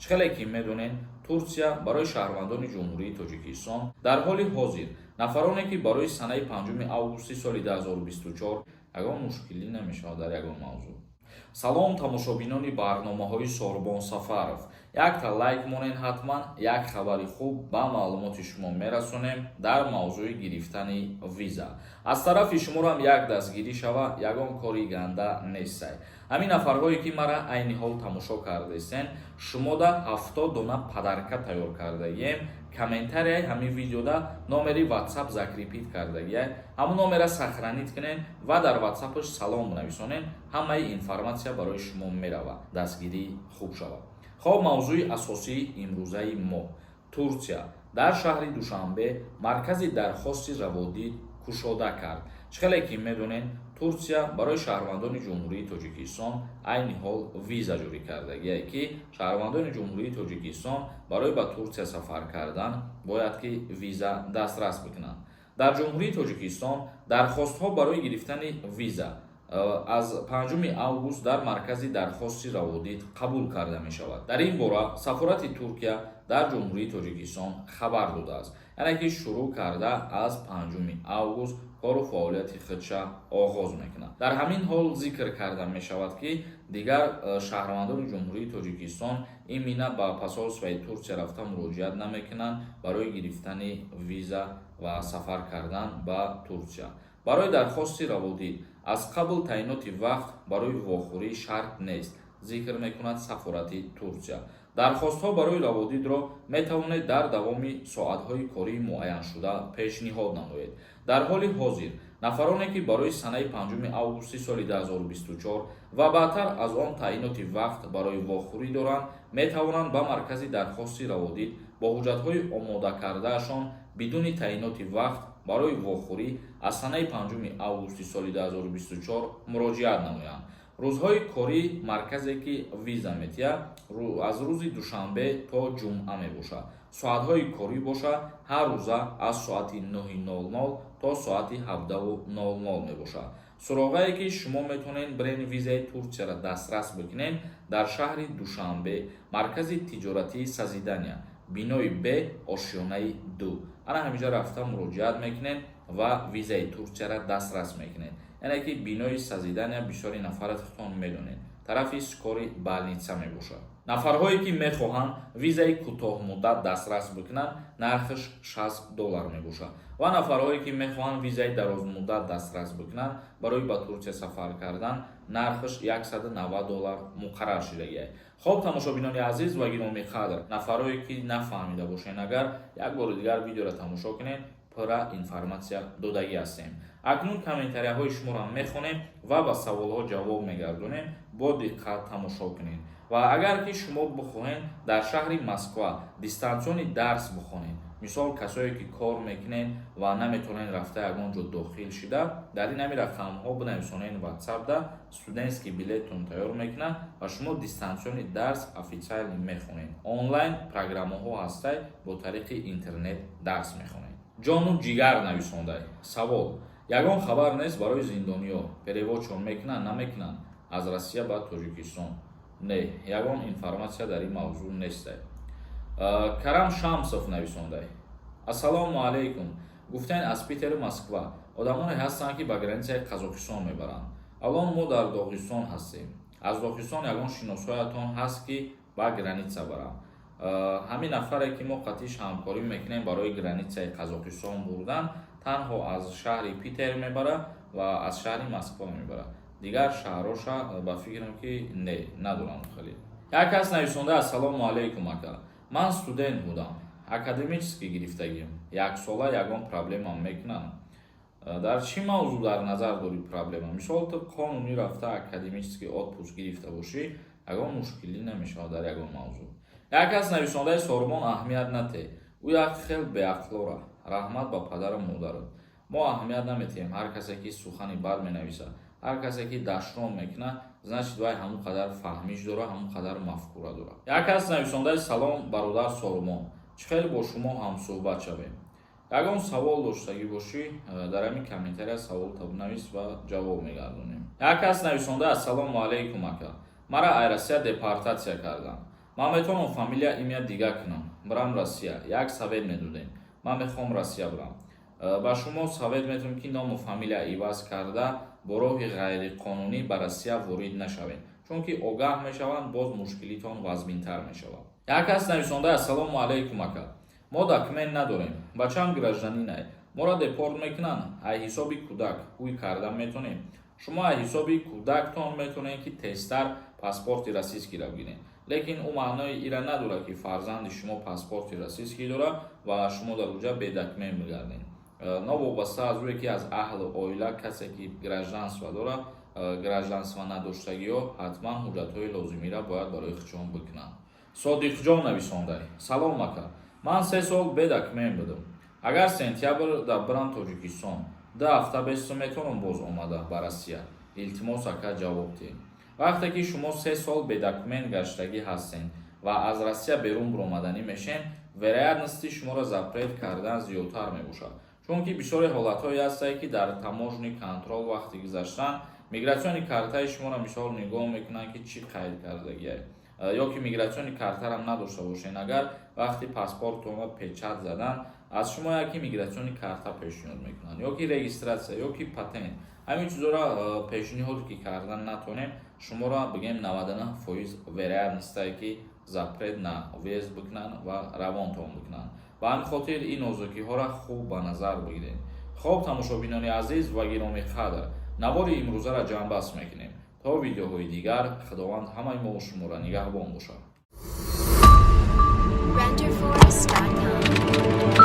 Чӣ хеле ки медонед, Турсия барои шаҳрвандони Ҷумҳурии Тоҷикистон дар ҳоли ҳозир нафароне, ки барои санаи 5 августи соли 2024 ягон мушкилӣ намешавад дар ягон мавзӯъ. Салом, тамошобинони барномаҳои Сорбон Сафаров. Якта лайк монед ҳатман. Як хабари хуб ба маълумоти шумо мерасонем дар мавзӯи гирифтани виза. Аз тарафи шуморам як дастгирӣ шава, ягон кори ганда нестай. Ҳамин нафарҳое, ки мара айни ҳол тамошо кардесен, шумода 70 дона подарка тайёр кардагием. Комментарияи ҳамин видеода номери WhatsApp закрепить кардагия. Ҳамун номера сохранить кунен ва дар WhatsAppаш салом бинависонен, ҳамаи информатсия барои шумо меравад. Дастгирӣ хуб шавад. Хоб, мавзӯи асосии имрӯзаи мо: Турсия дар шаҳри Душанбе маркази дархости раводид кушода кард. Чӣ хеле ки медонед, Турсия барои шаҳрвандони Ҷумҳурии Тоҷикистон айни ҳол виза ҷорӣ кардагие, ки шаҳрвандони Ҷумҳурии Тоҷикистон барои ба Турсия сафар кардан бояд ки виза дастрас бикунанд. Дар Ҷумҳурии Тоҷикистон дархостҳо барои гирифтани виза аз 5 август дар маркази дархости раводид қабул карда мешавад. Дар ин бора сафорати Туркия дар Ҷумҳурии Тоҷикистон хабар додааст. Яъне ки шурӯъ карда аз 5 август кору фаъолияти худша оғоз мекунад. Дар ҳамин ҳол зикр карда мешавад, ки дигар шаҳрвандони Ҷумҳурии Тоҷикистон именно ба посольствои Турсия рафта муроҷиат намекунанд барои гирифтани виза ва сафар кардан ба Турсия. Барои дархости раводид аз қабл таъиноти вақт барои вохӯрӣ шарт нест, зикр мекунад сафорати Турсия. Дархостҳо барои раводидро метавонед дар давоми соатҳои кории муайяншуда пешниҳод намоед. Дар ҳоли ҳозир нафароне, ки барои санаи 5 августи соли 2024 ва баъдтар аз он таъиноти вақт барои вохӯрӣ доранд, метавонанд ба маркази дархости раводид бо ҳуҷҷатҳои омодакардаашон бидуни таъиноти вақт барои вохӯрӣ аз санаи 5 августи соли 2024 муроҷиат намоянд. Рӯзҳои кории марказе, ки виза метиҳад, аз рӯзи душанбе то ҷумъа мебошад. Соатҳои корӣ бошад, ҳар рӯза аз соати 9:00 то соати 17:00 мебошад. Суроғае, ки шумо метавонед бирен, визаи Турсияро дастрас бикунед: дар шаҳри Душанбе, маркази тиҷоратии Созидания, бинои Б, ошёнаи 2. Ана ҳаминҷа рафта муроҷиат мекунед ва визаи Турсияро дастрас мекунед. Яъне ки бинои Созидания бисёри нафаратон медонед, тарафи скорый больница мебошад. Нафарҳое, ки мехоҳанд визаи кӯтоҳмуддат дастрас бикунанд, нархаш 60 доллар мебошад ва нафарҳое, ки мехоҳанд визаи дарозмуддат дастрас бикунанд барои ба Турсия сафар кардан, нархаш 190 доллар муқаррар шудагист. Хоб, тамошобинони азиз ва гиромӣ қадр, нафарҳое, ки нафаҳмида бошед, агар як бори дигар видеоро тамошо кунед, пурра информатсия додагӣ ҳастем. Акнун комментарияҳои шуморо мехонем ва ба саволҳо ҷавоб мегардонем. Бо диққат тамошо кунед. Ва агар ки шумо бихоҳед дар шаҳри Москва дистанционный дарс бихонед, мисол, касое, ки кор мекунед ва наметавонед рафта ягон ҷо дохил шида, дар ин ҳамин рақамҳо бинависонед ватсапда, студентский билеттон тайёр мекунад ва шумо дистанционный дарс официально мехонед. Онлайн программаҳо ҳастай, бо тариқи интернет дарс мехонед. Ҷону ҷигар нависондай: савол, ягон хабар нест барои зиндониё, переводшон мекунанд, намекунанд аз Россия ба Тоҷикистон? Не, ягон информатсия дар ин мавзӯъ нестай. Карам Шамсов нависондай: ассалому алайкум, гуфтаен, аз Питеру Москва одамоне ҳастанд, ки ба границаи Қазоқистон мебаранд. Алон мо дар Доғистон ҳастем. Аз Доғистон ягон шиносоятон ҳаст, ки ба граница барам? Ҳамин нафаре, ки мо қатиш ҳамкорӣ мекунем барои границаи Қазоқистон бурдан, танҳо аз шаҳри Питер мебарад ва аз шаҳри Москва мебарад. Дигар шаҳрҳоша, ба фикрам, ки не, надорам хеле. Як кас нависонда: ассалому алайкум, ака, ман студент будам, академический гирифтагим, яксола, ягон проблемам мекунам? Дар чӣ мавзӯъ дар назар дорӣ проблема? Мисол, ту қонунӣ рафта академический отпуск гирифта бошӣ, ягон мушкилӣ намешавад дар ягон мавзӯъ. Як кас нависондаи: Сормон, аҳамият нате, ӯ як хел беақлора. Раҳмат ба падару модарат. Мо аҳамият наметиҳем. Ҳар касе, ки сухани бад менависад, ҳар касе, ки дашном мекунад, значит, вай ҳамон қадар фаҳмиш дорад, ҳамон қадар мафкура дорад. Як кас нависондаи: салом, бародар Сормон, чӣ хел бо шумо ҳамсӯҳбат шавем? Ягон савол доштагӣ бошӣ, дар ҳамин комментария саволта бинавис ва ҷавоб мегардонем. Як кас нависонда: ассалому алайкум, ака, мара ай Россия депортатсия кардам. Ман метавонам фамилия, имя дига кунам, бирам Россия? Як совет медодем. Ман мехоҳам Россия бирам. Ба шумо совет метавонем, ки ному фамилия иваз карда, бо роҳи ғайриқонунӣ ба Россия ворид нашавед, чунки огаҳ мешаванд, боз мушкилитон вазминтар мешавад. Як кас нависонда: «Ассалому алайкум, ака, мо документ надорем, бачаам гражданинай, моро депорт мекунанд? Ай ҳисоби кӯдак ҳуй карда метонем?» Шумо ай ҳисоби кӯдактон метонед, ки тезтар паспорти российскийро бигиред, лекин ӯ маънои ира надорад, ки фарзанди шумо паспорти российский дорад ва шумо дар уҷа бедокумент мегардед. Новобаста аз ӯе, ки аз аҳли оила касе ки гражданство дорад, гражданство надоштагиҳо ҳатман ҳуҷҷатҳои лозимиро бояд барои худшон бикунанд. Содиқҷон нависондай: «Салом, ака, ман 3 сол бедокумент будам. Агар сентябр да бирам Тоҷикистон, 2 ҳафта бесту метавонам боз омада ба Россия? Илтимос, ака, ҷавоб диҳед». Вақте ки шумо 3 сол бедокумент гаштагӣ ҳастед ва аз Россия берун биромаданӣ мешен, вероятности шуморо запрет кардан зиёдтар мебошад, чунки бисёре ҳолатҳое ҳастанд, ки дар таможенный контроль вақти гузаштан миграционный картаи шуморо, мисол, нигоҳ мекунанд, ки чӣ қайд кардагиай, ё ки миграционный картарам надошта бошен агар, вақти паспортонро печать задан, аз шумо яки миграционный карта пешниҳод мекунанд, ё ки регистрация, ё ки патент. Ҳамин чизҳоро пешниҳод ки кардан натонем, шуморо, бигем, 99% вероятностае, ки запрет на въезд бикунанд ва равонтон бикунанд. Ба ҳамин хотир ин нозукиҳоро хуб ба назар бигиред. Хоб, тамошобинони азиз ва гиромӣ қадр, навори имрӯзаро ҷамъбаст мекунем. То видеоҳои дигар Худованд ҳамаи мо шуморо нигаҳбон бошад. Renderforest.com.